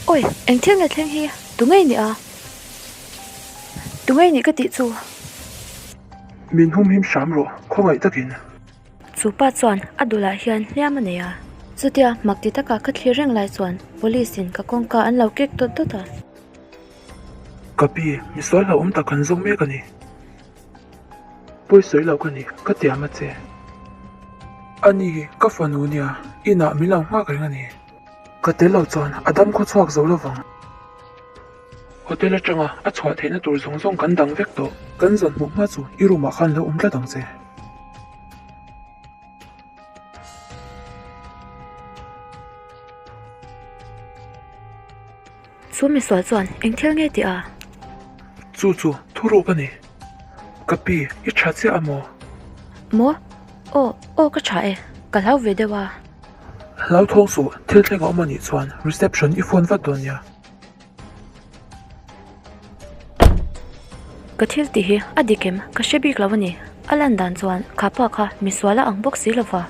Awi, eng thil nge thleng hi? Tu ngei nih a? Tu ngei nih ka tih chu? Min humhim hram rawh, khawngaih takin. Chu pa chuan a dulah hian hliam a nei a. Chutia mak ti taka ka thlir reng lai chuan police in ka kawngka an lo kek dawt dawt a. Ka pi, misual hlauhawm tak kan zawng mek a ni. Pawi sawi lo ka ni, ka tiam a che. Ani hi ka fanu nia, inah min lo nghak reng a ni. Ka tel lo chuan a dam khaw chhuak zo lovang. Hotel atanga a chhuah theihna tur zawng zawng kan dang vek tawh. Kan zawn hmuh hma chu i room ah khan lo awm tlat ang che. Chu misual chuan eng thil nge tih a? Chu chu thuruk a ni. Ka pi, i tha chiah a maw? Maw? Aw, aw ka tha e. Ka hlau ve deuh a. Hlau thawng suh, thil thleng a awm a nih chuan reception i phone vat dawn nia. Ka thil tih hi a dik em? Ka hre bik lo a ni. A lan dan chuan kha pa kha misual a ang bawk si lova.